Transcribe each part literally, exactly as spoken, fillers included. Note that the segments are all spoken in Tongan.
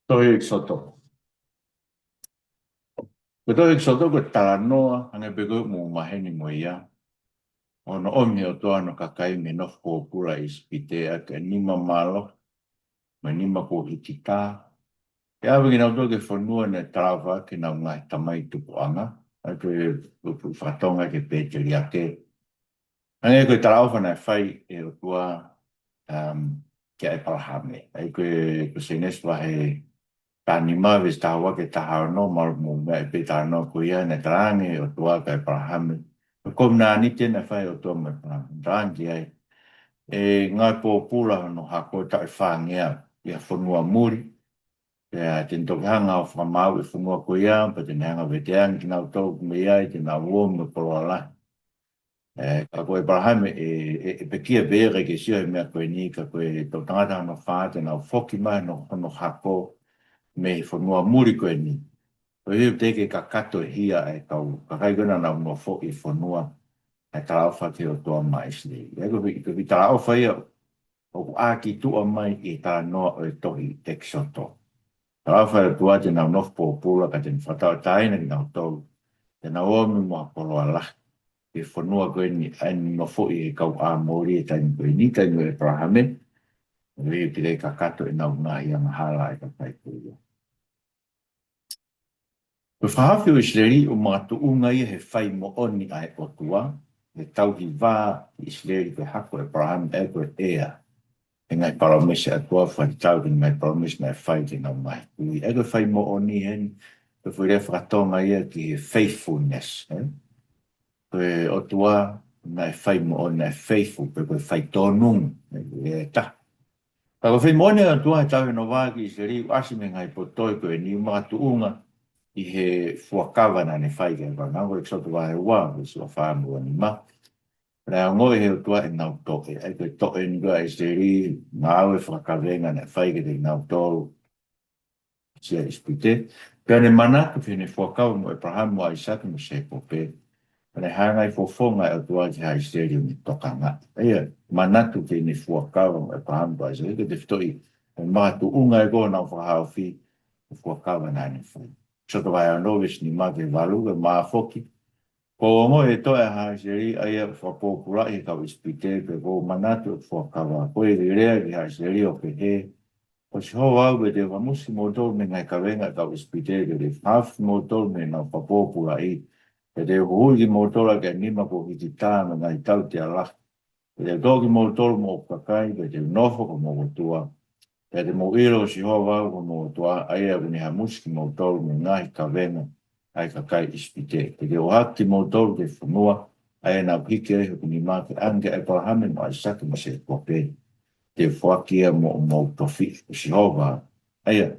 Tohi ʻEkisoto. Ko e tohi ʻEkisoto ko e talanoa, hangē pē ko e mou maheni mo ia, ʻo hono ʻomi ʻe he ʻOtua hono kakai mei he nofo pōpula ʻi ʻIsipite, ʻaki e nima mālohi mo e nima kuo hititā, ke ʻave kinautolu ki he fonua naʻe talaʻofa ʻaki ʻe heʻenau ngaahi tamai tupuʻanga, ʻa ia ko e, ko e fakatonga ki he pēteliake. Hangē ko e talaʻofa naʻe fai ʻe he ʻOtua, um, kia ʻĒpalahame. ʻA ia ko e, ko Sēnesi vahe taha nima, veesi taha ua ki he taha ono, mahalo mou meaʻi pē talanoa ko ia, naʻe talaange ʻe he ʻOtua kia ʻĒpalahame. Ko e kovinānite naʻe fai ʻe he ʻOtua mo ʻĒpalahame. Talaange ai, ʻe ngaahi pōpula hono hako taʻu ʻe fāngeau ʻi ha fonua muli. Pea te ne toki hanga ʻo fakamaau e fonua ko ia, pea te ne hanga ʻo veteange kinautolu mei ai, te nau ō mo e koloa lahi. ʻE, ka ko ʻĒpalahame ʻe, ʻe, ʻe pekia pē ia, ʻikai ke sio he meʻa ko eni, ka ko e toʻutangata hono fā te nau foki mai hono, hono hako mei he fonua muli ko eni. Koeʻuhi teʻeki ke kakato e hia ʻa e kau kakai ko ē naʻa nau nofoʻi e fonua naʻe talaʻofa ki ai ʻe he ʻOtua maʻa ʻIsileli. ʻA ia ko e, ko e talaʻofa ia ʻoku ʻā kituʻa mai ʻi he talanoa ʻo e tohi ʻEkisoto. Talaʻofa ʻa e ʻOtua te nau nofo pōpula ka te ne fakatauʻatāina kinautolu, te nau ō mo ha koloa lahi ki he fonua ko eni ʻa ia naʻe nofoʻi ʻe he kau ʻĀmoli he taimi ko eni, taimi ʻo ʻĒpalahame, ʻo ʻikai ke kakato ʻenau ngaahi angahala ʻa e kakai ko ia. Ko e fakahaofi ʻo ʻIsileli ʻoku makatuʻunga ia he fai moʻoni ʻa e ʻOtua, he tauhi vā ʻa ʻIsileli ko e hako ʻo ʻĒpalahame, ʻa ia ko e ʻea he ngaahi palōmesi ʻa e ʻOtua, fai tau ki he ngaahi palōmesi naʻe fai ki heʻenau ngaahi kui. ʻA ia ko e fai moʻoni heni, ko e foʻi lea fakatonga ia ki he faithfulness, ē? Ko e ʻOtua naʻe fai moʻoni, naʻe faithful, pe ko e faitōnunga, ē, ʻe taha. Ka ko e fai moʻoni ʻa e ʻOtua he tauhi hono vā ki ʻIsileli, ʻoku ʻasi mei he ngaahi potu tohi ko eni, ʻoku makatuʻunga ʻi he fuakava naʻa ne fai ki ai. Ko e ʻEkisoto vahe ua, veesi ua fā mo e ua nima. Naʻe ongoʻi ʻe he ʻOtua ʻenau toʻe, ʻa ia ko e toʻe eni ko ē ʻa ʻIsileli, ngāue fakakavenga naʻe fai kiate kinautolu ʻi ʻIsipite. Pea ne manatu ki heʻene fuakava mo ʻĒpalahame mo ʻAisake mo Sēkope. Pea ne hanga ʻe he fofonga ʻo e ʻOtua ki haʻa ʻIsileli ʻo ne tokangaʻi. ʻA ia, manatu ki heʻene fuakava mo ʻĒpalahame mo ʻAisake, ko e tefitoʻi, ʻoku makatuʻunga ia ko ē honau fakahaofi, ko e fuakava naʻa ne fai. ʻEkisoto vahe ono veesi nima ki he valu, ko e meʻa foki. Kuo u ongoʻi e toʻe ʻa haʻa ʻIsileli, ʻa ia ʻoku fakapōpulaʻi ʻe he kau ʻIsipite, pea kuo u manatu ʻeku fuakava. Ko ia ke u lea ki haʻa ʻIsileli ʻo pehē, Ko Sihova au, pea te u hamusi kimoutolu mei he ngaahi kavenga ʻa e kau ʻIsipite, pea te u fakahaofi kimoutolu mei heʻenau fakapōpulaʻi, pea te u huhuʻi kimoutolu ʻaki ʻa e nima kuo hititā mo e ngaahi tautea lahi. Pea te u toʻo kimoutolu mo hoku kakai, pea te u nofo ko homou ʻOtua. Pea te mou ʻilo ko Sihova au ko homou ʻOtua, ʻa ia ʻoku ne hamusi kimoutolu mei he ngaahi kavenga ʻa e kakai ʻIsipite. Pea te u ʻohake kimoutolu ki he fonua ʻa ia naʻa ku hiki ai hoku nima ke ʻange kia ʻĒpalahame mo ʻAisake mo Sēkope. Te u foaki ia mo hoʻomou tofiʻa, ko Sihova. ʻA ia,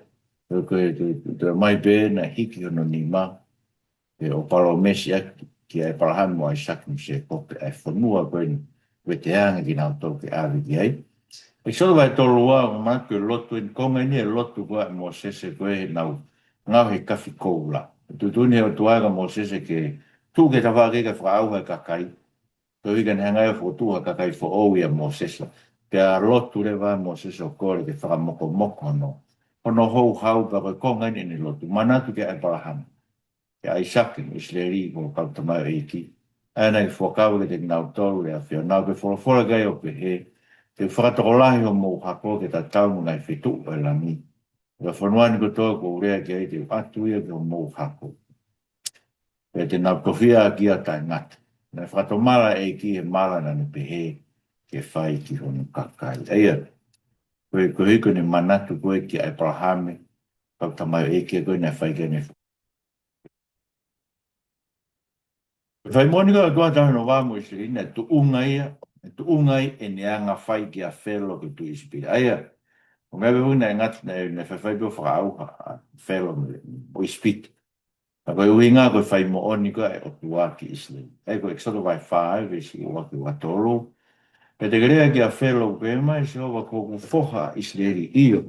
ko e, ko e, ko e, ko e mai pē naʻe hiki hono nima, pea ʻo palōmesi ʻaki kia ʻĒpalahame mo ʻAisake mo Sēkope ʻa e fonua ko eni, veteange kinautolu ke ʻave ki ai. ʻEkisoto vahe tolu ua, ʻoku ou manatu ko e lotu eni, konga eni e lotu ko ē ʻa Mōsese ko ē heʻenau ngaohi e kafi koula. Tuʻutuʻuni ʻe he ʻOtua kia Mōsese ke tuʻu ki he tafaʻaki kae fakaʻauha e kakai. Koeʻuhi ka ne hanga ʻe ia ʻo fokotuʻu ha kakai foʻou ʻia Mōsese. Pea lotu leva ʻa Mōsese ʻo kole ke fakamokomoko hono, hono houhau, pea ko e konga eni ʻene lotu. Manatu kia ʻĒpalahame, kia ʻAisake mo ʻIsileli, ko e kau tamaioʻeiki, ʻa ia naʻa ke fuakava kiate kinautolu, ʻe ʻAfiona, ʻo ke folofola ki ai ʻo pehē, Te u fakatokolahi homou hako ke tatau mo e ngaahi feituʻu ʻo e langi. Ko e fonua ni kotoa kuo u lea ki ai te u ʻatu ia ki homou hako. Pea te nau tofiʻa ʻaki ia ʻo taʻengata. Naʻe fakatomala e ʻEiki he mala naʻa ne pehē ke fai ki hono kakai. ʻA ia, ko e, koeʻuhi ko ʻene manatu ko ē kia ʻĒpalahame, kau tamaioʻeiki ko ē naʻe fai ki ai ʻene fai moʻoni ko e ʻOtua tauhi hono vā mo ʻIsileli, naʻe tuʻunga ia, naʻe tuʻunga ai ʻene anga fai kia Felo ko e tuʻi ʻIsipite. ʻA ia, ʻoku meʻa pē ʻoku ne ngata, naʻe, naʻe faifai pē ʻo fakaʻauha ʻa Felo mo, mo ʻIsipite. Ka ko e ʻuhinga ko e fai moʻoni ko ē ʻa e ʻOtua ki ʻIsileli. ʻA ia ko ʻEkisoto vahe fā, veesi ua ki he ua tolu. Pea te ke lea kia Felo, Pehē mai ʻe Sihova, Ko hoku foha ʻa ʻIsileli, ʻio,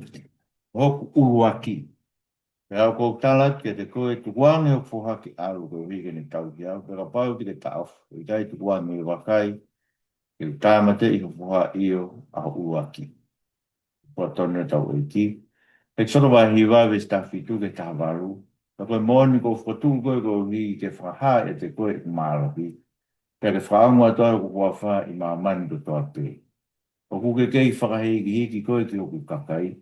ko hoku ʻuluaki. Pea ʻoku ou tala atu kiate koe, Tukuange hoku foha ke ʻalu, koeʻuhi ke ne tauhi au, pea kapau te ke taʻofi, ʻo ʻikai tukuange, vakai, te u tāmateʻi ho foha, ʻio, ʻa ho ʻuluaki. Ko e tonu ʻetau ʻEiki. ʻEkisoto vahe hiva veesi taha fitu ki he taha valu. Ka ko e moʻoni ʻoku ou fokotuʻu koe koeʻuhi ke fakahā ʻiate koe ʻeku mālohi, pea ke fakaongo atu ai hoku huafa ʻi māmani kotoa pē. ʻOku ke kei fakahikihiki koe ki hoku kakai,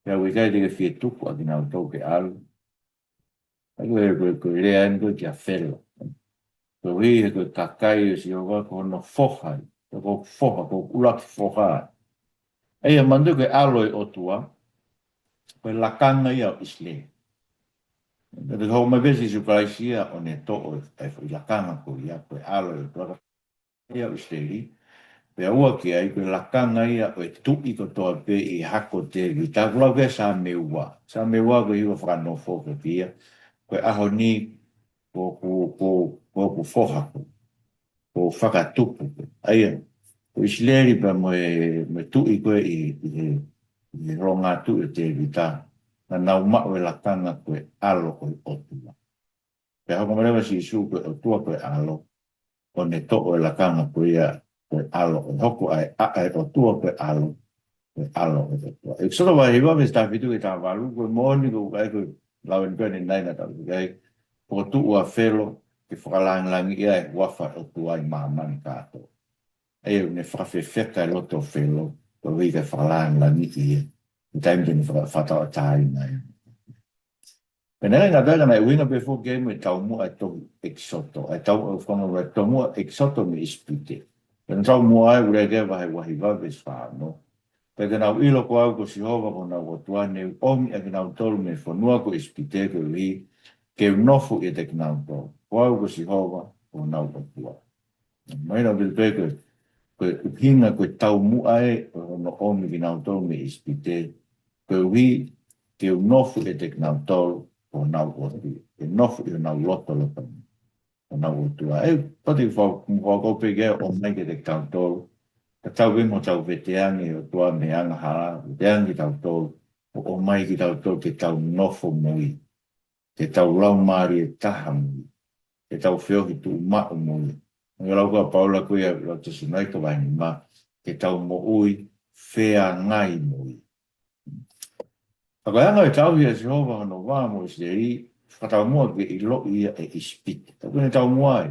pea ʻoku ʻikai te ke fie tuku ʻa kinautolu ke ʻalu. ʻA ia ko e, ko e, ko e lea eni ko ē kia Felo. Koeʻuhi he ko e kakai ʻo Sihova ko hono foha ia. Ko hoku foha, ko hoku ʻuluaki foha. ʻA ia manatu ko e ʻAlo ʻo e ʻOtua, ko e lakanga ia ʻo ʻIsileli. Pea te hoko mai pē Sīsū Kalaisi ia ʻo ne toʻo e, e foʻi lakanga ko ia, ko e ʻAlo ʻo e ʻOtua, ia ʻo ʻIsileli. Pea ua ki ai, ko e lakanga ia ʻo e tuʻi kotoa pē ʻi he hako ʻo Tēvita. Ko e lau ko ē Saame ua. Saame ua ko e hiva fakanofo ko ia. Ko e ʻaho ni ko hoku, ko, ko hoku foha koe, ko hoku fakatupu koe. ʻA ia, ko ʻIsileli pea mo e, mo e tuʻi ko ē ʻi, ʻi he, ʻi he longoaʻa tuʻi ʻo Tēvita, naʻa nau maʻu e lakanga ko e ʻAlo ʻo e ʻOtua. Pea hoko mai leva Sīsū ko e ʻOtua ko e ʻAlo, ʻo ne toʻo e lakanga ko ia ko e ʻAlo, ʻo hoko ai ʻa e ʻOtua ko e ʻAlo, ko e ʻAlo ʻo e ʻOtua. ʻEkisoto vahe hiva veesi taha fitu ki he taha valu, ko e moʻoni ko e ʻai ko e lau eni ko eni naʻa tau ʻai. Fokotuʻu ʻa Felo ke fakalāngilangiʻi ʻa e huafa ʻo e ʻOtua ʻi māmani kātoa. ʻA ia ʻoku ne fakafefeka e loto ʻo Felo, koeʻuhi ke fakalāngilangiʻi ia ʻi he taimi te ne faka-, fakatauʻatāina ai. Pea naʻe ngata ai ka naʻe ʻuhinga pē foki ia mo e taumuʻa e tohi ʻEkisoto. ʻA e tau-, ʻa e fanga ua e taumuʻa ʻEkisoto mei ʻIsipite. Pea naʻe taumuʻa ai ʻoku lea ki ai vahe ua hiva veesi fā ono. Pea te nau ʻilo ko au ko Sihova ko honau ʻOtua, ne u ʻomi ʻa kinautolu mei he fonua ko ʻIsipite koeʻuhi ke u nofo ʻiate kinautolu. Ko au ko Sihova ko honau ʻOtua. Mai nau pili pē ko e, ko e ʻuhinga ko e taumuʻa ē ʻo hono ʻomi kinautolu mei ʻIsipite, koeʻuhi ke u nofo ʻiate kinautolu ko honau ʻOtua, ke nofo ʻi honau lotolotonga ko honau ʻOtua. ʻE, pati fau, mo fau kau pē ke ʻomai kiate kitautolu, ka tau pē mo tau veteange ʻOtua mei he angahala, veteange kitautolu, ʻo ʻomai kitautolu ke tau nofo mo ia, ke tau laumālie taha mo ia, ke tau feohi tuʻumaʻu mo ia. ʻA ia lau ko ē ʻa Paula ko ia ʻi he lau Tesalonaika vahe nima, ke tau moʻui feangai mo ia. Ka ko e anga e tauhi ʻa Sihova hono vā mo ʻIsileli, fakataumuʻa ke ʻiloʻi ia ʻe ʻIsipite. Ka ko ʻene taumuʻa ē.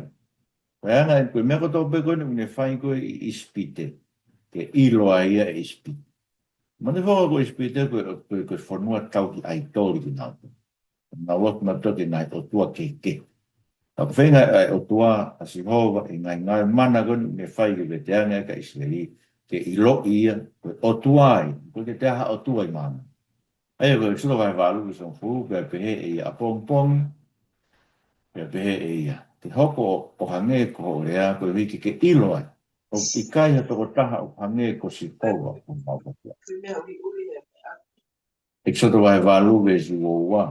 Ko e anga e, ko e meʻa kotoa pē ko eni ʻoku ne fai ko ē ʻi ʻIsipite, ke ʻilo ai ia ʻe ʻIsipite. Manatuʻi foki ko ʻIsipite ko e, ko e, ko e fonua tauhi ʻaitoli kinautolu. Nau lotu nautolu ki he ngaahi ʻotua kehekehe. Ka ko e feinga ʻa e ʻOtua ʻa Sihova ʻi he ngaahi, ngaahi mana ko eni ʻoku ne fai ke veteange ai kakai ʻIsileli, ke ʻiloʻi ia ko e ʻOtua ia, ʻoku ʻikai ke toe ʻi ai ha ʻotua ʻi māmani. ʻA ia ko ʻEkisoto vahe valu veesi hongofulu, pea pehē ʻe ia ʻapongipongi, pea pehē ʻe ia, ke hoko ʻo hangē ko hoʻo lea, koeʻuhi ke ke ʻilo ai ʻoku ʻikai ha tokotaha ʻoku hangē ko Sihova ko homau ʻOtua. ʻEkisoto vahe valu veesi ua ua.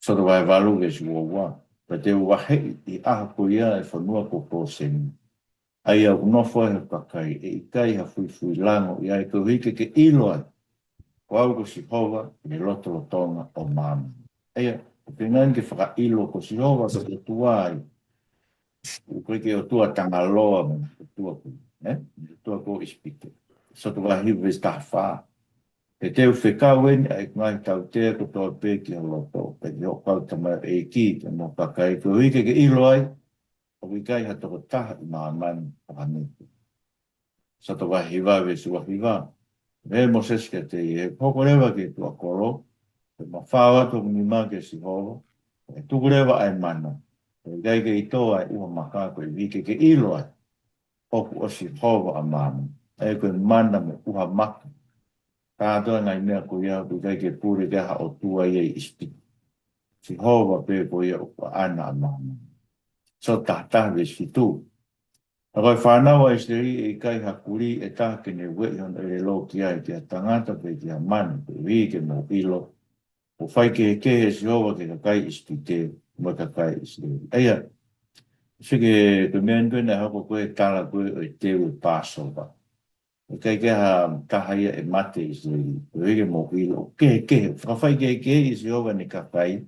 ʻEkisoto vahe valu veesi ua ua. Pea te u vaheʻi ʻi he ʻaho ko ia e fonua ko Kōseni, ʻa ia ʻoku nofo ai hoku kakai, ʻe ʻikai ha fuifui lango ʻi ai, koeʻuhi ke ke ʻilo ai ko au ko Sihova ʻi he lotolotonga ʻo māmani. ʻA ia, ʻoku feinga ke fakaʻilo ko Sihova ko e ʻOtua ia. ʻOku ʻikai ke ʻOtua Tangaloa mo e ʻOtua ko, ē? ʻOtua ko ʻIsipite. ʻEkisoto vahe hiva veesi taha fā. Pea te u fekau eni ʻa ʻeku ngaahi tautea kotoa pē ki ho loto, pea ki hoʻo kau tamaioʻeiki, pea mo ho kakai, koeʻuhi ke ke ʻilo ai ʻoku ʻikai ha tokotaha ʻi māmani ʻoku hangē ko ia. ʻEkisoto vahe hiva veesi ua hiva. Pehē ʻe Mōsese kiate ia, ʻE hoko leva ki he tuʻa kolo, pea mafao atu hoku nima kia Sihova, pea tuku leva ʻa e mana, pea ʻikai ke u tō ʻa e ʻuha maka, koeʻuhi ke ke ʻilo ai ʻoku ʻo Sihova ʻa māmani. ʻA ia ko e mana mo e ʻuha maka, kātoa e ngaahi meʻa ko ia, ʻoku ʻikai ke pule ki ai ha ʻotua ia ʻi ʻIsipite. Sihova pē ko ia ʻoku ʻaʻana ʻa māmani. ʻEkisoto taha taha veesi fitu. Ka ko e fānau ʻa ʻIsileli ʻe ʻikai ha kulī ʻe taha ke ne ueʻi hono ʻelelo ki ai, ki ha tangata pe ki ha manu, koeʻuhi ke mou ʻilo ʻoku fai kehekehe ʻe Sihova ki he kakai ʻIsipite mo e kakai ʻIsileli. ʻA ia, seke ko e meʻa eni ko ē naʻe hoko ko e tala ko ē ʻo e teu ʻo e Pāsova. ʻIkai ke ha taha ia ʻe mate ʻi ʻIsileli, koeʻuhi ke mou ʻilo ʻoku kehekehe, fakafai kehekehe ʻe Sihova ʻene kakai,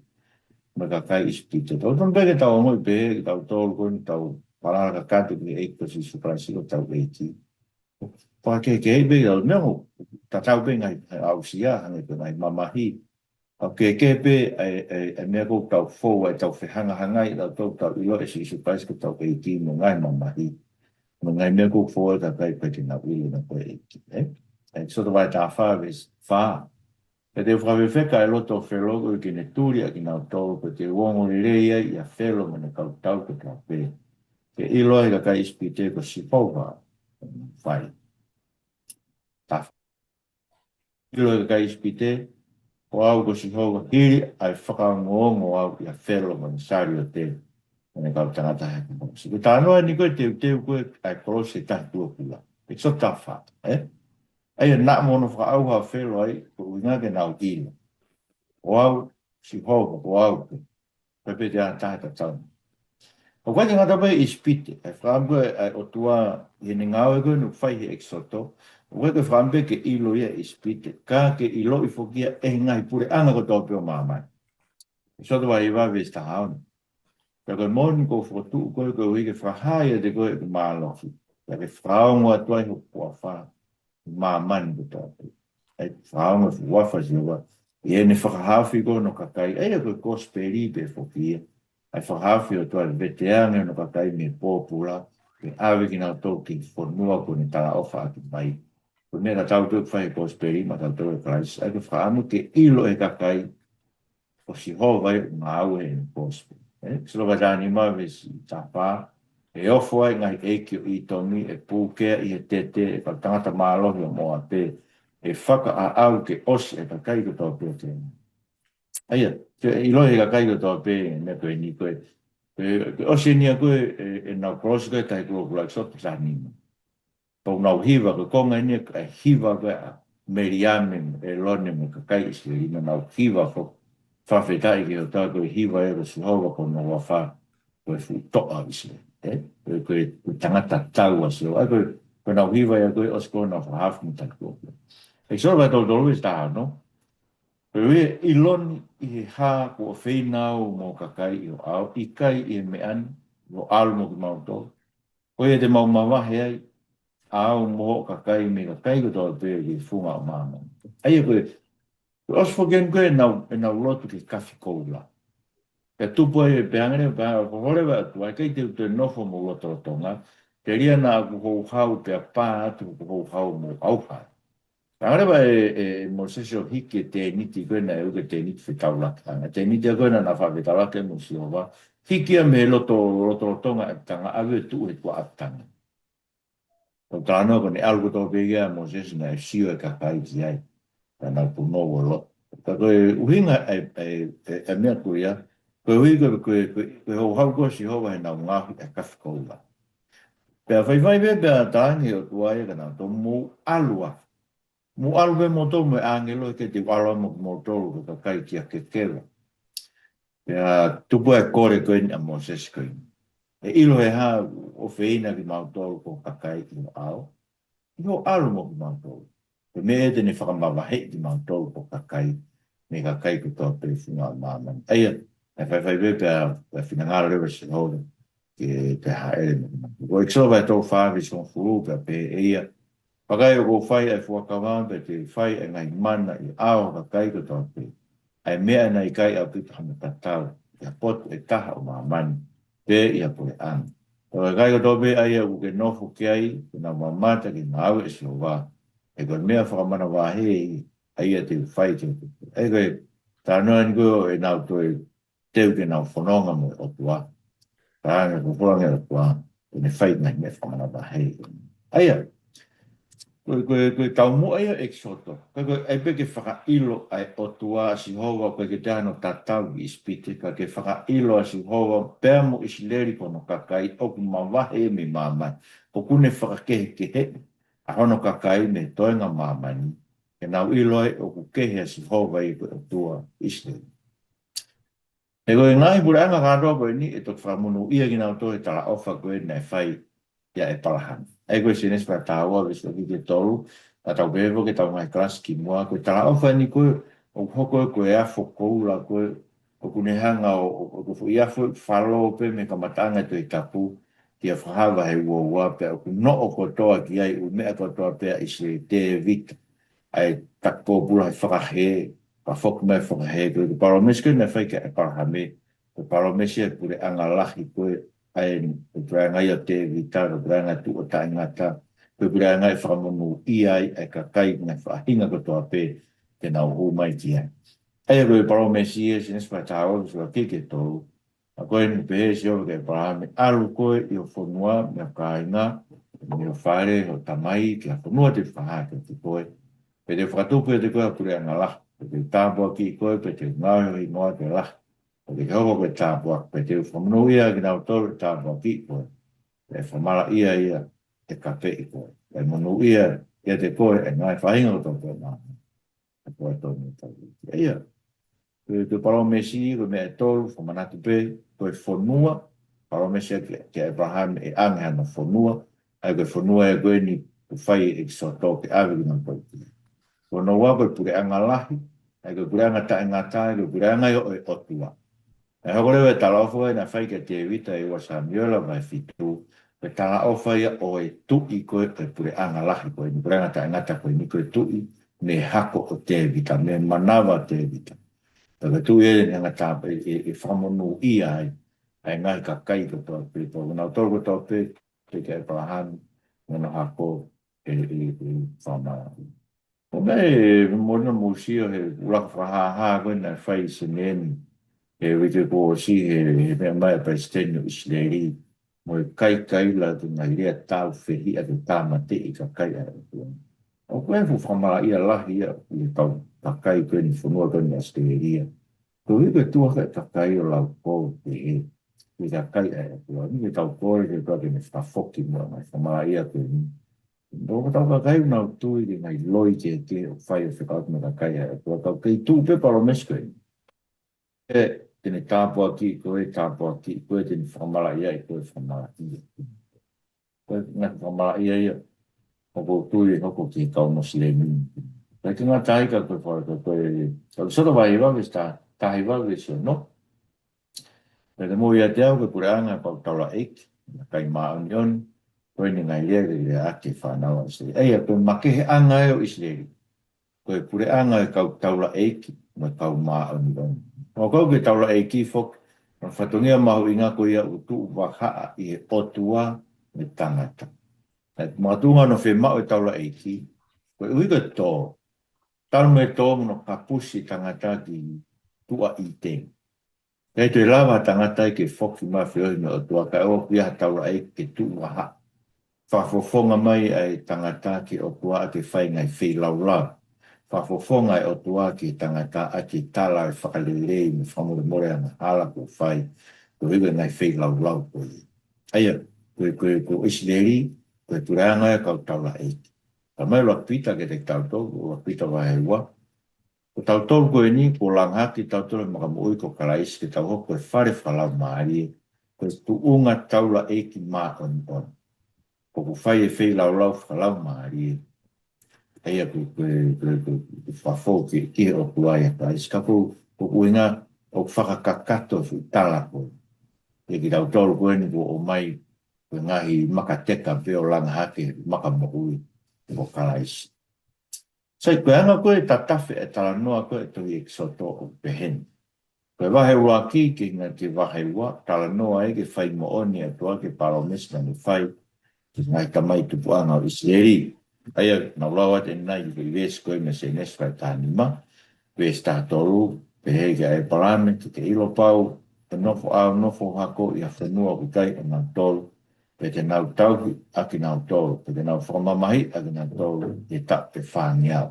mo e kakai ʻIsipite. Tau tonu pē ke tau ongoʻi pē, ke tau tolu ko eni tau palala kakato ki he ʻEiki ko Sīsū Kalaisi ko hotau ʻEiki. Pea ke, ke ʻi ai pē tau meʻa ʻoku tatau pē ngaahi aʻusia, hangē ko e ngaahi mamahi. Ka ʻoku kehekehe pē ʻa e, ʻa e, ʻa e meʻa ʻoku tau fou ai, tau fehangahangai, tau, tau, tau ʻilo ʻe Sīsū Kalaisi ko hotau ʻEiki mo e ngaahi mamahi. Mo e ngaahi meʻa ʻoku fou ai e kakai pea ʻikai ke nau ʻilo naʻa ko e ʻEiki, ē? ʻEkisoto vahe taha fā, veesi fā. Pea te u fakafefeka ʻa e loto ʻo Felo koeʻuhi ke ne tuli ʻa kinautolu, pea te u ongo lelei ai ʻia Felo mo ʻene kau tau kotoa pē. Ke ʻilo ai ʻe he kakai ʻIsipite ko Sihova ʻoku fai. Taha fā. ʻIlo ʻe he kakai ʻIsipite, ko au ko Sihova, hili ʻa e fakaongoongo au ʻia Felo mo ʻene saliote, mo ʻene kau tangata he kumosi. Ko e talanoa eni ko e teuteu ko ē ʻa e kolosi ʻe taha tuʻo kula. ʻEkisoto taha fā, ē? ʻA ia naʻa mo hono fakaʻauha ʻa Felo ai, ko e ʻuhinga ke nau ʻilo. Ko au, Sihova, ko au pē. Pea pē te ʻa taha tatau. ʻOku ʻikai ke ngata pē ʻIsipite, ʻa e fakaʻamu ko ē ʻa e ʻOtua ʻi heʻene ngāue ko ē naʻe fai he ʻEkisoto. ʻOku ʻikai ke fakaʻamu pē ke ʻilo ia ʻe ʻIsipite, ka ke ʻiloʻi foki ia ʻe he ngaahi puleʻanga kotoa pē ʻo māmani. ʻEkisoto vahe hiva veesi taha ono. Pea ko e moʻoni ʻoku ou fokotuʻu koe koeʻuhi ke fakahā ʻiate koe ʻeku mālohi. Pea ke fakaongo atu ai hoku huafa ʻi māmani kotoa pē. ʻA ia fakaongo e huafa ʻo Sihova ʻi heʻene fakahaofi ko ē hono kakai. ʻA ia ko e kosipeli pē foki ia. ʻA e fakahaofi ʻa e ʻOtua ke veteange hono kakai mei he pōpula, ke ʻave kinautolu ki he fonua kuo ne talaʻofa atu mai. Ko e meʻa tatau pē ʻoku fai he kosipeli maʻatautolu ʻia Kalaisi. ʻA ia ko e fakaʻamu ke ʻilo ʻe he kakai ko Sihova ia ʻoku ngāue ʻi he kosipeli. ʻE, ʻEkisoto vahe taha nima veesi taha fā, ʻe ofo ai e ngaahi ʻeiki ʻo ʻĪtomi, ʻe pūkea ʻi he tete, ʻe kau tangata mālohi ʻo Mōape, ʻe fakaʻaʻau ke ʻosi e kakai kotoa pē ʻo Kēnani. ʻA ia, ke ʻilo ʻe he kakai kotoa pē, meʻa ko eni ko ē, ke, ke ʻosi eni ia ko ē, ʻe, ʻenau kolosi ko ē tahi kulokula, ʻEkisoto taha nima. Pea ʻoku nau hiva, ko e konga eni ʻa e hiva ko ē ʻa Meliame, ʻĒlone mo e kakai ʻIsileli, naʻa nau hiva ko e fakafetaʻi ki he ʻOtua ko e hiva ē ko Sihova ko hono huafa, ko e fuʻu toʻa ʻo ʻIsileli. Ē? Ko e, ko e, ko e tangata tau ʻa Sihova. ʻA ia ko e, ko ʻenau hiva ia ko ē ʻosi ko ē hono fakahaofi mei he tangata ko ē. ʻEkisoto vahe tolu tolu veesi taha ono. Pea ʻe ʻilo ni ʻi he hā kuo ʻofeina au mo e kakai ʻi ho ʻao, ʻikai ʻi he meʻa ni, ʻi hoʻo ʻalu mo kimautolu. Ko ia te mau mavahe ai, ʻa au mo hoʻo kakai mei he kakai kotoa pē ʻi he funga ʻo māmani. ʻA ia ko e, ko e ʻosi foki eni ko ē ʻenau, ʻenau lotu ki he kafi koula. Pea tupu ai e pehē ange leva, pea ko e hole va atu, ʻikai te u toe nofo homou lotolotonga, telia naʻa ku houhau pea pā atu hoku houhau mo ʻauha. Hanga leva ʻe, ʻe, ʻe Mōsese ʻo hiki e tēniti ko ē naʻe ui ko e tēniti fetaulaki. Hanga tēniti ko ē naʻa na faʻa fetaulaki mo Sihova. Hiki ia mei he loto, lotolotonga ʻapitanga, ʻave ʻo tuʻu he tuʻa ʻapitanga. Ko e talanoa ko eni ʻalu kotoa pē ia ʻa Mōsese naʻe sio e kakai ki ai. Ka nau punou ʻo lotu. Ka ko e ʻuhinga e, e, e, e meʻa ko ia, ko e ʻuhi ko e, ko e, ko e, ko e houhau ko ē ʻa Sihova heʻenau ngaohi e kafi koula. Pea faifai pē, pea talaange ʻe he ʻOtua ia kia nautolu, mou ʻalu ā. Mou ʻalu pē moutolu mo e ʻāngelo, ʻikai te u ʻalu au mo kimoutolu ko e kakai kia kekeva. Pea tupu ai e kole ko eni ʻa Mōsese ko eni. ʻE ʻilo he hā ʻoku ʻofeina kimautolu ko e kakai ʻi ho ʻao, ʻi hoʻo ʻalu mo kimautolu. Ko e meʻa ia te ne fakamavaheʻi kimautolu ko e kakai, mei he kakai kotoa pē funga ʻo māmani. ʻA ia, ʻe faifai pē pea, pea finangalo leva ʻa Sihova ke, ke hāʻele mo kimautolu. Ko ʻEkisoto vahe tolu fā veesi hongofulu pea pehē ʻe ia, Vakai ʻoku ou fai ʻa e fuakava pea te u fai ʻa e ngaahi mana ʻi he ʻao ʻo e kakai kotoa pē. ʻA e meʻa naʻe ʻikai ʻaupito hano tatau ʻi ha potu ʻe taha ʻo māmani, pe ʻi ha puleʻanga. Ko e kakai kotoa pē ʻa ia ʻoku ke nofo ki ai, ke nau mamata ki he ngāue ʻa Sihova. He ko e meʻa fakamanavahē ʻa ia te u fai ki he potu. ʻA ia ko e talanoa eni ko ē ʻenau toe teu ke nau fononga mo e ʻOtua. Ka ʻoku folofola ange ʻe he ʻOtua, te ne fai e ngaahi meʻa fakamanavahē. ʻA ia, ko e, ko e, ko e taumuʻa ia ʻo ʻEkisoto. Ka ko e ʻai pē ke fakaʻilo ʻa e ʻOtua ʻa Sihova ʻoku ʻikai ke toe ʻi ai hano tatau ki ʻIsipite, ka ke fakaʻilo ʻa Sihova pea mo ʻIsileli ko hono kakai ʻoku mavahe mei māmani. ʻOku ne fakakehekeheʻi ʻa hono kakai mei he toenga ʻo māmani, ke nau ʻilo ai ʻoku kehe ʻa Sihova ia ko e ʻOtua ʻo ʻIsileli. He ko e ngaahi puleʻanga kātoa ko eni ʻe toki fakamonūʻia kinautolu he talaʻofa ko ē naʻe fai kia ʻĒpalahame. ʻA ia ko e Sēnesi vahe taha ua veesi ʻuluaki ki he tolu, naʻa tau pehē foki ʻi heʻetau ngaahi kalasi kimuʻa, ko e talaʻofa eni ko ē ʻoku hoko ko e afo koula ko ē ʻoku ne hanga ʻo, ʻo, ʻo foʻi afo falō pē mei he kamataʻanga ʻo e Tohi Tapu, kia Fakahā vahe uaua, pea ʻoku noʻo kotoa ki ai ʻū meʻa kotoa pē ʻa ʻIsileli, Tēvita, ʻa e taki pōpula he fakahē, pea foki mai fakahē, ko e palōmesi ko ē naʻe fai kia ʻĒpalahame, ko e palōmesi ʻa e puleʻanga lahi ko ē, ʻa e, ʻa e puleʻanga ia ʻo Tēvita, ko e puleʻanga tuʻo taʻengata, ko e puleʻanga ʻe fakamonūʻia ai ʻa e kakai, ngaahi faʻahinga kotoa pē te nau hū mai ki ai. ʻA ia ko e palōmesi ʻi he Sēnesi vahe taha ua, veesi ʻuluaki ki he tolu. ʻA ko eni pehē ʻe Sihova kia ʻĒpalahame, ʻAlu koe ʻi ho fonua, mei ho kāinga, mei ho fale, ho tamai, ki ha fonua te u fakahā kiate koe. Pea te u fakatupu kiate koe ha puleʻanga lahi, pea te u tāpuakiʻi koe, pea te u ngaohi ho hingoa ke lahi. Pea te ke hoko ko e tāpuaki, pea te u fakamonūʻia kinautolu ʻe tāpuakiʻi koe, pea ʻe fakamalaʻia ia ʻe kapeʻi koe, pea ʻe monūʻia kiate koe ʻa e ngaahi faʻahinga kotoa pē ʻo māmani. ʻA ko e tonu tau. ʻA ia, ko e, ko e palōmesi, ko e meʻa ʻe tolu, fakamanatu pē, ko e fonua, palōmesi ʻa kia, kia ʻĒpalahame ʻe ʻange hano fonua, ʻa ia ko e fonua ʻa ia ko eni ʻoku fai ʻEkisoto ke ʻave kinautolu ki ai. Ko hono ua ko e puleʻanga lahi, ʻa ia ko e puleʻanga taʻengata, ʻa ia ko e puleʻanga ia ʻo e ʻOtua. ʻE hoko leva e talaʻofa naʻe fai kia Tēvita ʻi he ua Samiuela vahe fitu, ko e talaʻofa ia ʻo e tuʻi ko ē ʻo e puleʻanga lahi ko eni, puleʻanga taʻengata ko eni, ko e tuʻi mei he hako ʻo Tēvita, mei he manava ʻo Tēvita. Pea ko e tuʻi ʻe ne hanga tā, ʻe, ʻe, ʻe fakamonūʻia ai ʻa e ngaahi kakai kotoa pē, pea ko kinautolu kotoa pē, pehē kia ʻĒpalahame mo hono hako, ʻe, ʻe, ʻe fakamalaʻia. ʻO meʻa ʻe moʻoni hoʻomou sio he ʻuluaki fakahāhā ko ē naʻe fai ʻi Senē ni he uike kuo ʻosi he, he meʻa mai ʻa e palesiteni ʻo ʻIsileli mo e kaikaila ki he ngaahi lea tāufehiʻa ke tāmateʻi e kakai ʻa e ʻOtua. ʻOku ʻi ai e fuʻu fakamalaʻia lahi ia ʻi he kau kakai ko eni, fonua ko eni ʻAositelēlia. Ko e ʻuhi ko e tuʻu hake e kakai ʻo lau kou pehē ki he kakai ʻa e ʻOtua ni, ke tau kole ki he ʻOtua ke ne fakafoki muʻa e ngaahi fakamalaʻia ko eni. ʻOku tau kakai ʻoku nau tui ki he ngaahi loi kehekehe ʻoku fai ʻo fekauʻaki mo e kakai ʻa e ʻOtua, ka ʻoku kei tuʻu pē palōmesi ko eni. ʻE, te ne tāpuakiʻi koe, tāpuakiʻi koe, te ne fakamalaʻiaʻi koe, fakamalaʻia. Ko e ngaahi fakamalaʻia ia ʻoku ou tui ʻe hoko ki he kau Mosilemi. Pea ʻikai ke ngata ai ka ko e faka-, ko e, ko e, ko e ʻEkisoto vahe hiva veesi ta-, taha hiva veesi ono. Pea te mou ʻiate au ko e puleʻanga ʻo e kau taulaʻeiki, mo e kakai māʻoniʻoni, ko eni e ngaahi lea ke lea ʻaki e fānau ʻa ʻIsileli. ʻA ia ko e makeheʻanga ē ʻo ʻIsileli, ko e puleʻanga ʻo e kau taulaʻeiki mo e kau māʻoniʻoni. ʻO kau ki he taulaʻeiki foki, ko hono fatongia mahuʻinga ko ia ʻoku tuʻu vahaʻa ʻi he ʻOtua mo e tangata. Naʻe makatuʻunga hono fiemaʻu e taulaʻeiki, koeʻuhi ko e tō, talu mei he tō mo hono kapusi e tangata ki tuʻa ʻĪteni. ʻIkai toe lava ha tangata ia ke foki mai ʻo feohi mo e ʻOtua, kae ʻoua ʻe ʻi ai ha taulaʻeiki ke tuʻu vahaʻa. Fakafofonga mai ʻa e tangata ki he ʻOtua ʻaki e fai e ngaahi feilaulau. Fakafofonga e ʻOtua ki he tangata ʻaki e tala e fakalelei mo e fakamolemole angahala kuo fai, koeʻuhi ko e ngaahi feilaulau ko ia. ʻA ia, ko e, ko e, ko ʻIsileli, ko e puleʻanga ʻo e kau taulaʻeiki. Talamai ʻe ʻuluaki Pita kiate kitautolu, ʻuluaki Pita vahe ua, ko tautolu ko eni kuo langa hake kitautolu he makamoʻui ko Kalaisi ke tau hoko ko e fale fakalaumālie, ko e tuʻunga taulaʻeiki māʻoniʻoni. ʻOku fai e feilaulau fakalaumālie. ʻA ia ko e, ko e, ko e, ko e, ko e fakafoki ki he ʻOtua ʻia Kalaisi. Ka ko e, ko e ʻuhinga ʻoku fakakakato e fuʻu tala ko ē. ʻIa kitautolu ko eni kuo ʻomai ko e ngaahi makateka pē ʻo langa hake makamoʻui ko Kalaisi. Sai, ko e anga ko ē e tatafe e talanoa ko ē e tohi ʻEkisoto ʻoku pehē ni. Ko e vahe ʻuluaki ki he ngaahi, ki he vahe ua, talanoa ai ki he fai moʻoni ʻa e ʻOtua ki he palōmesi naʻa ne fai ki he ngaahi tamai tupuʻanga ʻo ʻIsileli. ʻA ia, naʻa ku lau atu ʻanenai ki he veesi ko ē mei he Sēnesi vahe taha nima, veesi taha tolu, pehē kia ʻĒpalahame, Ke ke ʻilo pau ʻe nofo ʻa hoʻo nofo hako ʻi ha fonua ʻoku ʻikai ʻonautolu, pea te nau tauhi ʻa kinautolu, pea te nau fakamamahiʻi ʻa kinautolu ʻi he taʻu ʻe fāngeau.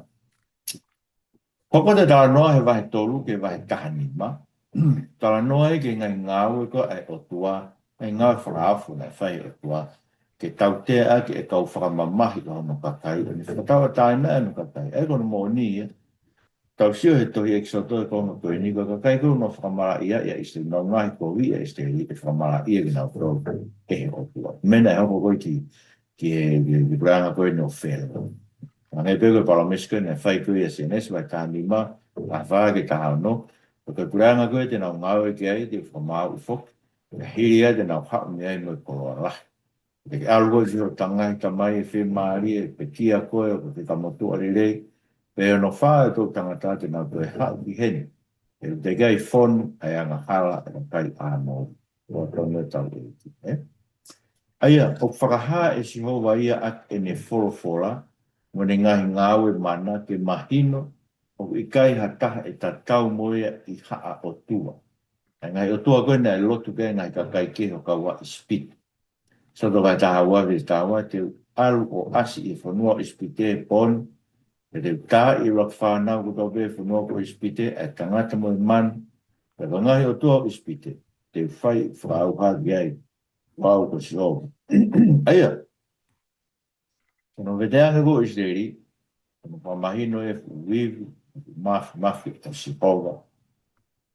Hoko atu e talanoa he vahe tolu ki he vahe taha nima, talanoa ai ki he ngaahi ngāue ko ē ʻa e ʻOtua, ngaahi ngāue fakaofo naʻe fai ʻe he ʻOtua ke tautea ʻaki e kau fakamamahi ʻo hono kakai, ʻo ne fakatauʻatāinaʻi hono kakai. ʻA ia ko hono moʻoni ia, tau sio he tohi ʻEkisoto he konga ko eni, ko e kakai ko ē naʻe fakamalaʻia ʻia ʻIsileli, naʻe ngaahi kovi ʻia ʻIsileli, ʻe fakamalaʻia kinautolu ʻe he ʻOtua. Meʻa naʻe hoko ko ē ki, ki he, ki he, ki he puleʻanga ko eni ʻo Felo. Hangē pē ko e palōmesi ko ē naʻe fai ko ē ʻia Sēnesi vahe taha nima, taha fā ki he taha ono, Ko e puleʻanga ko ē te nau ngāue ki ai, te u fakamaauʻi foki. Pea hili ia te nau haʻu mei ai mo e koloa lahi. Te ke ʻalu koe ki hoʻo ngaahi tamai ʻe fiemālie, ʻe pekia koe, ʻoku ke kamotuʻa lelei. Pea ʻi hono fā ʻo e toʻutangata te nau toe haʻu ki heni. ʻE teʻeki ai fonu ʻa e angahala ʻa e kakai ʻānoa. ʻOku tonu e tau ʻEiki, ē? ʻA ia, ʻoku fakahā ʻe Sihova ia ʻaki ʻene folofola, mo ʻene ngaahi ngāue mana ke mahino, ʻoku ʻikai ha taha ʻe tatau mo ia ʻi haʻa ʻotua. ʻA e ngaahi ʻotua ko ē naʻe lotu ki ai e ngaahi kakai kehe ʻo kau ʻi ʻIsipite. Soto vahe taha ua veesi taha ua, te u ʻalu ʻo ʻasi ʻi he fonua ʻo ʻIsipite he pō ni, pea te u taaʻi ʻa e fānau kotoa pē ʻo e fonua ko ʻIsipite, ʻa e tangata mo e manu, pea ko e ngaahi ʻotua ʻo ʻIsipite, te u fai fakaʻauha ki ai, ko au ko Sihova. ʻA ia, ko hono veteange ko ē ʻo ʻIsileli, ko hono fakamahino e fuʻu ivi, fuʻu māfimafi ʻa Sihova.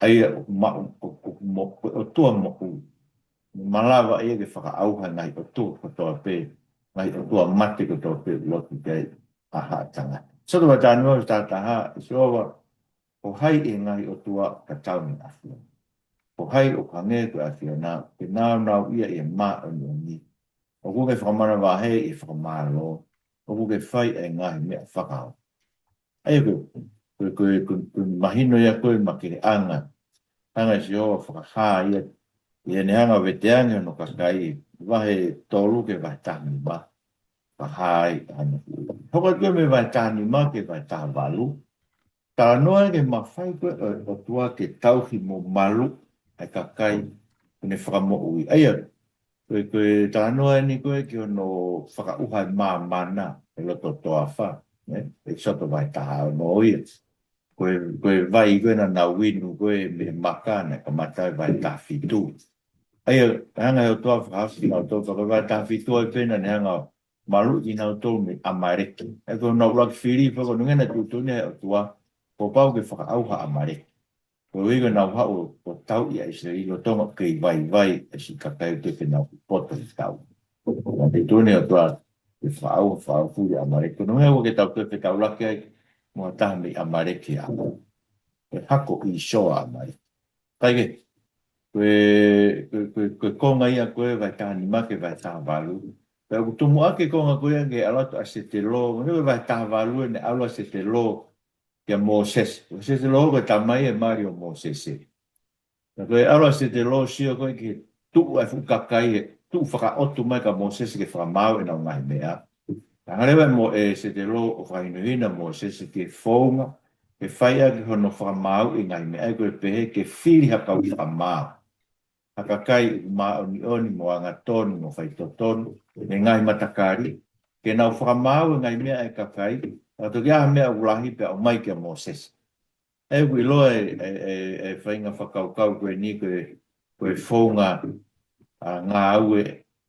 ʻA ia ʻoku maʻu, ʻoku, ʻoku mo-, ko e ʻOtua moʻui. Naʻe malava ia ke fakaʻauha e ngaahi ʻotua kotoa pē, ngaahi ʻotua mate kotoa pē ʻoku lotu ki ai ʻa haʻa tangata. Soto vahe taha nima veesi taha taha, ʻe Sihova, ko hai ʻi he ngaahi ʻotua ʻoku tatau mo e ʻAfiona? Ko hai ʻoku hangē ko e ʻAfiona, ke nāunauʻia ʻi he māʻoniʻoni? ʻOku ke fakamanavahē ʻi he fakamālō, ʻoku ke fai ʻa e ngaahi meʻa fakaofo. ʻA ia ko e, ko e, ko e, ko e, ko e mahino ia ko ē makehe ʻa e anga, anga ʻa Sihova fakahā ia, ʻi heʻene hanga ʻo veteange hono kakai, vahe tolu ki he vahe taha nima, fakahā ai ʻa hono. Hoko atu mei he vahe taha nima ki he vahe taha valu, talanoa ki he mafai ko ē ʻo e ʻOtua ke tauhi mo maluʻi ʻa e kakai ʻoku ne fakamoʻui. ʻA ia, ko e, ko e talanoa eni ko ē ki hono fakaʻauha e māmana ʻi loto toafa, ē? ʻEkisoto vahe taha ono ia. Ko e, ko e vai ko ē naʻa nau inu ko ē mei he maka naʻe kamata he vahe taha fitu. ʻA ia, hanga ʻe he ʻOtua ʻo fakahaofi kinautolu, ka ko e vahe taha fitu ai pē naʻa ne hanga ʻo maluʻi kinautolu mei ʻAmaleki. ʻA ia ko hono ʻuluaki fili pē ko ē naʻe tuʻutuʻuni ʻe he ʻOtua, kuo pau ke fakaʻauha ʻa ʻAmaleki. Koeʻuhi ko ʻenau haʻu ʻo tauʻi ʻa ʻIsileli lolotonga ʻoku kei vaivai e siʻi kakai ʻoku teʻeki ke nau poto ʻi he tau. Naʻe tuʻutuʻuni ʻe he ʻOtua ke fakaʻauha, fakaʻauha ʻa ʻAmaleki. Ko hono ʻuhinga ʻoku ʻikai ke tau toe fetaulaki ai mo ha taha mei ʻAmaleki ʻaho. Ko e hako ʻo ʻĪsoa ʻa ʻAmaleki. Kae kehe, ko e, ko e, ko e, ko e konga ia ko ē vahe taha nima ki he vahe taha valu. Pea ʻoku tumuʻaki e konga ko ia ki he ʻalu atu ʻa Setelo, mo e vahe taha valu ʻene ʻalu ʻa Setelo kia Mōsese. Ko Setelo ko e tamai ʻe mali ʻo Mōsese. Pea ko e ʻalu ʻa Setelo ʻo sio ko ē ki he tuʻu ʻa e fuʻu kakai, he tuʻu fakaʻotu mai kia Mōsese ke fakamaau ʻenau ngaahi meʻa. Hanga leva ʻe Mo-, ʻe Setelo ʻo fakahinohino ʻa Mōsese ki he founga ke fai ʻaki hono fakamaauʻi e ngaahi meʻa, ʻa ia ko e pehē ke fili ha kau fakamaau. Ha kakai ʻoku māʻoniʻoni mo angatonu mo faitotonu mei he ngaahi matakali, ke nau fakamaau e ngaahi meʻa ʻa e kakai, ka toki ʻi ai ha meʻa ʻoku lahi pea ʻomai kia Mōsese. ʻA ia ʻoku ʻiloa e, e, e, e faʻahinga fakakaukau ko eni ko e, ko e founga, ʻa, ngāue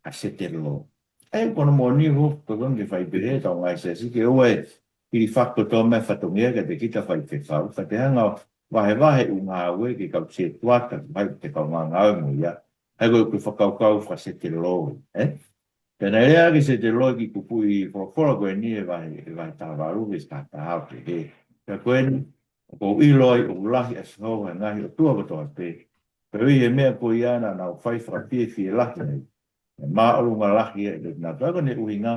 ʻa Setelo. ʻA ia ko hono moʻoni ko, ko e konga ke fai pehē ʻetau ngaahi siasi ke ʻoua ʻe hilifaki kotoa mai e fatongia kiate kita faifekau, ka te hanga ʻo vahevahe e ʻū ngāue ki he kau sētuata, ki he kau ngāue mo ia. ʻA ia ko e, ko e fakakaukau faka-Setelo, ē? Pea naʻe lea ʻaki ʻe Setelo e kiʻi kupuʻi folofola ko eni he vahe, he vahe taha valu veesi taha taha ʻo pehē. Pea ko eni, ʻoku ou ʻilo ai ʻoku lahi ʻa Sihova he ngaahi ʻotua kotoa pē. Pea ʻi he meʻa ko ia naʻa nau fai fakafiefia lahi ai, ʻe māʻolunga lahi ai ʻiate kinautolu. Ko hono ʻuhinga,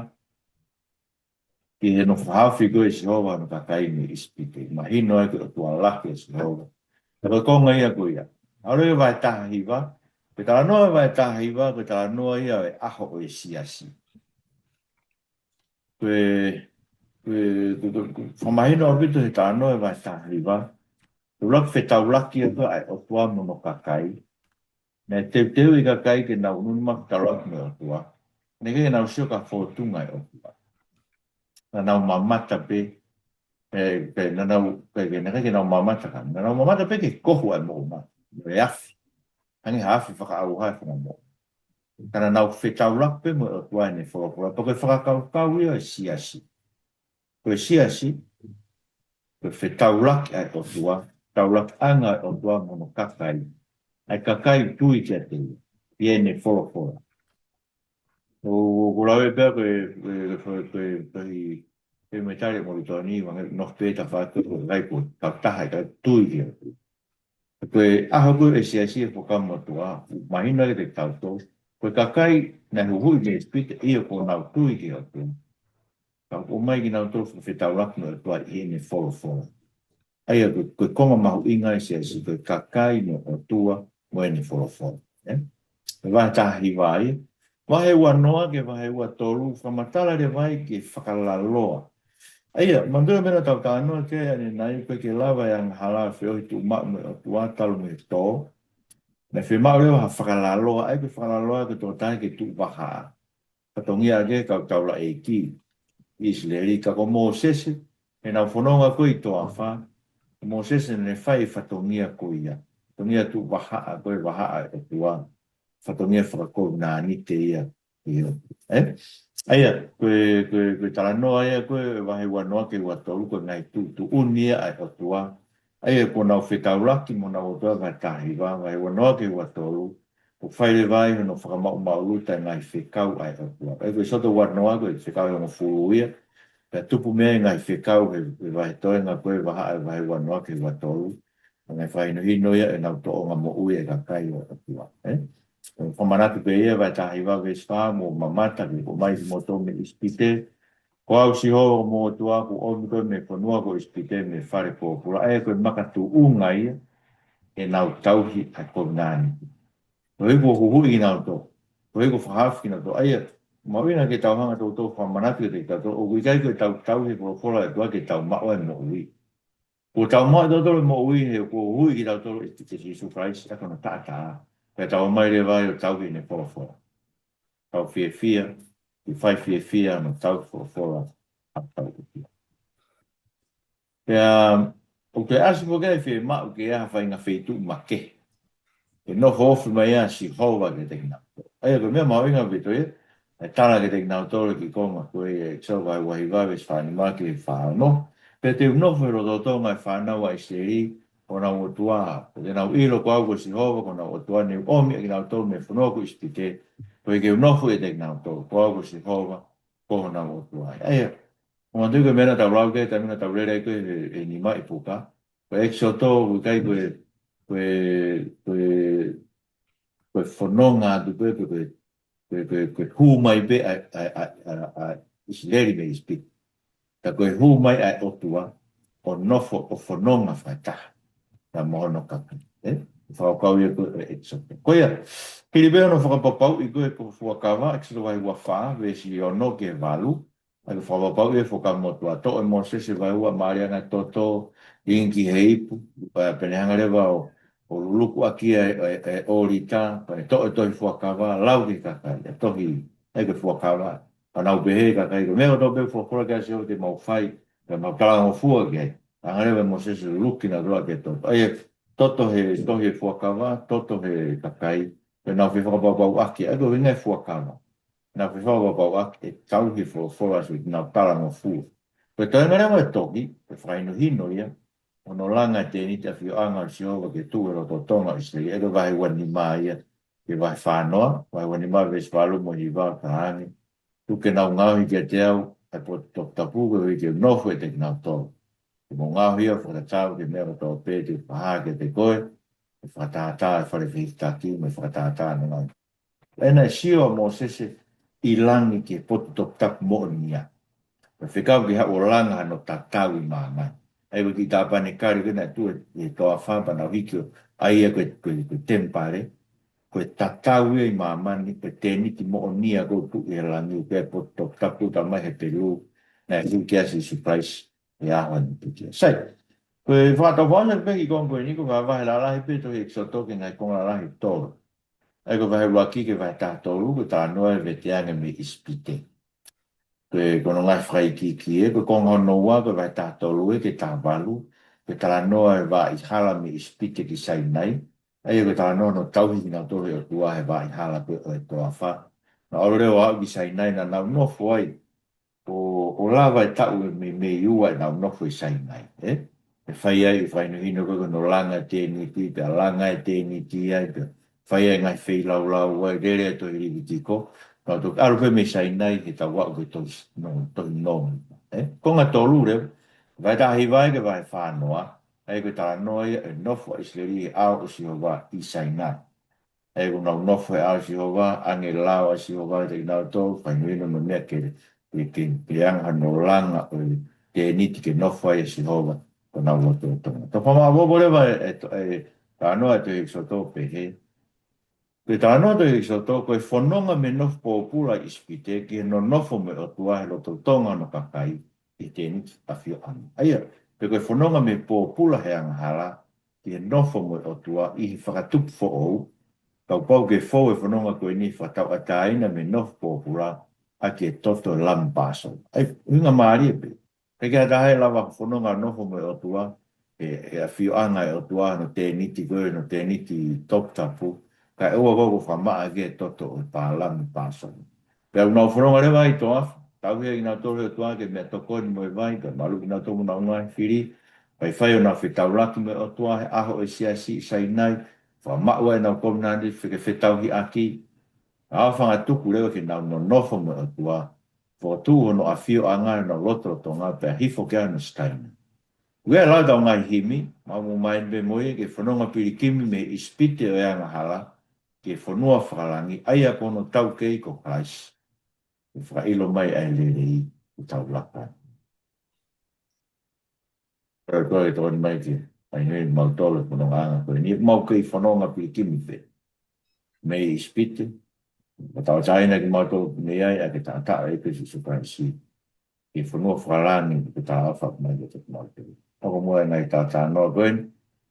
ki hono fakahaofi ko ē ʻe Sihova hono kakai mei ʻIsipite. Mahino ai ko e ʻOtua lahi ʻa Sihova. Pea ko e konga ia ko ia. ʻAlu ki he vahe taha hiva, ko e talanoa vahe taha hiva, ko e talanoa ia ʻo e ʻaho ʻo e siasi. Ko e, ko e, ko e, ko e, ko e fakamahino ʻaupito he talanoa vahe taha hiva, ko e ʻuluaki fetaulaki ʻa e ʻOtua mo hono kakai. Naʻe teuteuʻi e kakai ke nau ʻunuʻunu mai ʻo fetaulaki mo e ʻOtua. Naʻe ʻikai ke nau sio ki he fōtunga ʻo e ʻOtua. Naʻa nau mamata pē, ē, pē, naʻa nau, pē, pē, naʻe ʻikai ke nau mamata ka. Naʻa nau mamata pē ki he kohu ʻa e moʻunga. ʻO e afi. Hangē ha afi fakaʻauha ʻa e fanga moʻunga. Ka naʻa nau fetaulaki pē mo e ʻOtua ʻi heʻene folofola. Pea ko e fakakaukau ia ʻo e siasi. Ko e siasi, ko e fetaulaki ʻa e ʻOtua, taulakiʻanga ʻo e ʻOtua mo hono kakai, ʻa e kakai ʻoku tui kiate ia, ʻi heʻene folofola. ʻO, ʻoku ou lau pē ko e, ko e, ko e, ko e, ko e, ko e metali mo Litoni, wange no pe ta fa ko e, ko e, ko e, ka taha, ka tui kiate ia. Ko e ʻaho ko ē ʻe siasi e Fuakava Motuʻa, ʻoku mahino kiate kitautolu, ko e kakai naʻe huhuʻi mei ʻIsipite, ʻio, kuo nau tui ki he ʻOtua. Ka ʻoku ʻomai kinautolu ʻo fetaulaki mo e ʻOtua ʻi heʻene folofola. ʻA ia ko e, ko e konga mahuʻinga ʻa e siasi, ko e kakai mo e ʻOtua mo ʻene folofola. ʻE? Ko e vahe taha hiva ia. Vahe ua noa ki he vahe ua tolu, fakamatala leva ai ki he fakalaloa. ʻA ia, manatuʻi e meʻa naʻa tau talanoa ki ai ʻanenai, ʻoku ʻikai ke lava e angahala ʻo feohi tuʻumaʻu mo e ʻOtua talu mei he tō. Naʻe fiemaʻu leva ha fakalaloa, ʻa ia ko e fakalaloa ko e tokotaha ke tuʻu vahaʻa. Fatongia ʻaki e kau taulaʻeiki ʻi ʻIsileli, ka ko Mōsese, heʻenau fononga ko ē ʻi he toafa, ko Mōsese naʻa ne fai e fatongia ko ia. Fatongia tuʻu vahaʻa, ko e vahaʻa ʻo e ʻOtua. Fatongia fakakovinānite ia. ʻIo. ʻE? ʻA ia, ko e, ko e, ko e talanoa ia ko ē vahe ua noa ki he ua tolu, ko e ngaahi tuʻutuʻuni ia ʻa e ʻOtua. ʻA ia, kuo nau fetaulaki mo honau ʻOtua, vahe taha hiva, vahe ua noa ki he ua tolu, ʻoku fai leva ai hono fakamaʻumaʻuluta e ngaahi fekau ʻa e ʻOtua. ʻA ia, ko ʻEkisoto ua noa, ko e fekau ʻe hongofulu ia, pea tupu mei ai e ngaahi fekau he, he vahe toenga ko ē vahaʻa e vahe ua noa ki he ua tolu. Ngaahi fakahinohino ia ʻenau tōʻonga moʻui e kakai ʻo e ʻOtua. ʻE? Ko e fakamanatu pē ia, vahe taha hiva veesi fā, mou mamata ki hono ʻomai kimoutolu mei ʻIsipite. Ko au Sihova ko homou ʻOtua, kuo u ʻomi koe mei he fonua ko ʻIsipite, mei he fale pōpula. ʻA ia ko e makatuʻunga ia ʻenau tauhi ʻa e kovinānite. Koeʻuhi kuo huhuʻi kinautolu. Koeʻuhi kuo fakahaofi kinautolu. ʻA ia, mahuʻinga ke tau hanga ʻo toutou fakamanatu kiate kitautolu, ʻoku ʻikai ko ʻetau tauhi e folofola ʻa e ʻOtua ke tau maʻu ai e moʻui. Kuo tau maʻu ʻe tautolu e moʻui he kuo huhuʻi kitautolu ʻe, ʻe Sīsū Kalaisi ʻaki hono taʻataʻa. Pea tau ō mai leva ai ʻo tauhi ʻene folofola. Tau fiefia, ke fai fiefia hono tauhi e folofola ʻa hotau ʻOtua. Pea, ʻoku ʻasi foki e fiemaʻu ke ʻi ai ha faʻahinga feituʻu makehe. ʻE nofo ofi mai ʻa Sihova kiate kinautolu. ʻA ia ko e meʻa mahuʻinga ʻaupito ia, ʻe tala kiate kinautolu ki he konga ko ē ʻEkisoto vahe ua hiva veesi fā nima ki he fā ono. Pea te u nofo he lotolotonga ʻo e fānau ʻa ʻIsileli, ko honau ʻOtua. Pea te nau ʻilo ko au ko Sihova, ko honau ʻOtua, ne u ʻomi ʻa kinautolu mei he fonua ko ʻIsipite, koeʻuhi ke u nofo ʻiate kinautolu, ko au ko Sihova, ko honau ʻOtua. ʻA ia, ʻoku ou tui ko e meʻa naʻa tau lau ki ai he taimi naʻa tau lele ai ko ē he, he nima ʻi puka. Ko e ʻEkisoto, ʻoku ʻikai ko e, ko e, ko e, ko e fononga atu pē, ko e, ko e, ko e, ko e, ko e hū mai pē ʻa, ʻa, ʻa, ʻa, ʻa ʻIsileli mei ʻIsipite. Ka ko e hū mai ʻa e ʻOtua, ʻo nofo, ʻo fononga fakataha. Pea mo hono kakai, ʻe? Fakakaukau ia ko ē ʻo e ʻEkisoto. Ko ia, hili pē hono fakapapauʻi ko ē ko e Fuakava, ʻEkisoto vahe ua fā, veesi ono ki he valu, ʻa ia ko e fakapapauʻi e Fuakava Motuʻa, toʻo ʻe Mōsese e vaeua, māliʻanga e toto, lingi ki he ipu, pea, pea ne hanga leva ʻo, ʻo luluku ʻaki e, e, e ʻōlita, pea ne toʻo e tohi Fuakava, lau ki he kakai, e tohi, ʻa ia ko e Fuakava, pea nau pehē e kakai, ko e meʻa kotoa pē ʻoku folofola ki ai ʻa Sihova te mau fai, pea mau talangofua ki ai. Hanga leva ʻe Mōsese ʻo luluku kinautolu ki he toto. ʻA ia, toto he, tohi e Fuakava, toto he kakai, pea nau fefakapapauʻaki, ʻa ia ko e ʻuhinga e Fuakava. Nau fefakapapauʻaki e tauhi e folofola ʻa Sihova, nau talangofua. Ko e toenga leva e tohi, ko e fakahinohino ia, hono langa e tēniti ʻafioʻanga ʻo Sihova ke tuʻu he lotolotonga ʻo ʻIsileli, ʻa ia ko e vahe ua nima ia, ki he vahe fā noa, vahe ua nima veesi valu mo e hiva ʻoku talaange. Tuku ke nau ngaohi kiate au ʻa e potu toputapu koeʻuhi ke u nofo ʻiate kinautolu. Ke mou ngaohi au ʻo fakatatau ki he meʻa kotoa pē te u fakahā kiate koe, ʻi he fakatātā ʻo e fale fehikitaki, mo e fakatātā ʻo hono ngaahi. Pea naʻe sio ʻa Mōsese ʻi langi ki he potu toputapu moʻonia. Pea fekau ke haʻu ʻo langa hano tatau ʻi māmani. ʻA ia ko e kiʻi tāpanekale ko ē naʻe tuʻu ʻi he toafa pea nau hiki ʻo, ʻa ia ko e, ko e, ko e temipale, ko e tatau ia ʻi māmani, ko e tēniti moʻonia ʻoku tuʻu ʻi he langi, ko e potu toputapu talamai ʻe Hepelū, naʻe hiki ai ʻa Sīsū Kalaisi he ʻaho ʻo e piki. Sai, ko e fakatau fakaʻosi pē ki he konga ko eni, ko e vahevahe lalahi pē tohi ʻEkisoto ki he ngaahi konga lalahi ʻe tolu. ʻA ia ko e vahe ʻuluaki ki he vahe taha tolu, ko e talanoa e veteange mei ʻIsipite. Ko e, ko hono ngaahi fakaikiiki ē, ko e konga hono ua, ko e vahe taha tolu ē ki he taha valu, ko e talanoa e vaʻa hala mei ʻIsipite ki Sainai. ʻA ia ko e talanoa hono tauhi kinautolu ʻe he ʻOtua he vaʻa hala ko ē ʻo e toafa. Naʻa nau ʻalu leva ʻo aʻu ki Sainai naʻa nau nofo ai. ʻO, ʻo lava e taʻu ʻe meimei ua ʻenau nofo ʻi Sainai, ē? ʻE fai ai e fakahinohino ko ē ko hono langa e tēniti, pea langa e tēniti ai, pea fai ai e ngaahi feilaulau ai, lele e tohi Levitiko, naʻa nau toki ʻalu pē mei Sainai he tau aʻu ki he tohi, no, tohi Nōmipa, ē? Konga tolu leva, vahe taha hiva ki he vahe fā noa, ʻA ia ko e talanoa ia ʻo e nofo ʻa ʻIsileli he ʻao ʻo Sihova ʻi Sainai. ʻA ia ko ʻenau nofo he ʻao ʻo Sihova, ʻoange e lao ʻa Sihova kiate kinautolu, fakahinohino ʻenau meʻa ke, ke, ke, ke anga hono langa ʻo e tēniti ke nofo ai ʻa Sihova ʻi honau lotolotonga. Tau fakamaʻopoʻopo leva e, e, e talanoa ʻa e tohi ʻEkisoto pehē. Ko e talanoa ʻa e tohi ʻEkisoto, ko e fononga mei he nofo pōpula ʻi ʻIsipite ki he nonofo mo e ʻOtua he lotolotonga ʻo hono kakai ʻi he tēniti ʻafioʻanga. ʻA ia, pe ko e fononga mei he pōpula he angahala ki he nofo mo e ʻOtua ʻi he fakatupu foʻou, kapau ke fou e fononga ko eni, fakatauʻatāina mei he nofo pōpula ʻaki e toto e Lami Pāsova. ʻA ia, ʻuhinga mālie pē. ʻIkai ke ʻi ai ha taha ʻe lava fononga nofo mo e ʻOtua, he, he ʻafioʻanga ʻo e ʻOtua hono tēniti ko ē, hono tēniti toputapu, kae ʻoua kuo fakamaʻa ki he toto ʻo e Lami Pāsova. Pea ʻoku nau fononga leva ʻi he toafa, tauhi ʻe kinautolu ʻe he ʻOtua ki he meʻatokoni mo e vai, pea maluʻi kinautolu mei honau ngaahi fili, pea fai honau fetaulaki mo e ʻOtua he ʻaho ʻo e siasi ʻi Sainai, fakamaʻu ai ʻenau kovinānite ke fetauhiʻaki, ʻa e fanga tuku leva ke nau nonofo mo e ʻOtua, fokotuʻu hono ʻafioʻanga ʻi honau lotolotonga pea hifo ki ai hono Sikaina. Ko e lau ʻetau ngaahi himi, mau mo mai pē mo ia, ki he fononga pilikimi mei ʻIsipite ʻo e angahala, ki he fonua fakalangi, ʻa ia ko hono taukei ko Kalaisi. Ke fakaʻilo mai ʻa e lelei ʻoku tau laka. Pea ko e tokoni mai ke, ʻa ia ʻoku mau tolo fononga anga ko eni, mau kei fononga pilikimi pē. Mei ʻIsipite, ʻo tauʻatāina kimautolu mei ai, ʻa e taʻataʻa ʻo e ʻEiki ko Sīsū Kalaisi. Ki he fonua fakalangi, ke talaʻofa mai kiate kimautolu. Hoko muʻa e ngaahi talanoa ko eni,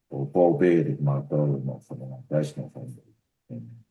ʻo pō pē kiate kimautolu, mo fononga, Kalaisi mo fononga. ʻĒmeni.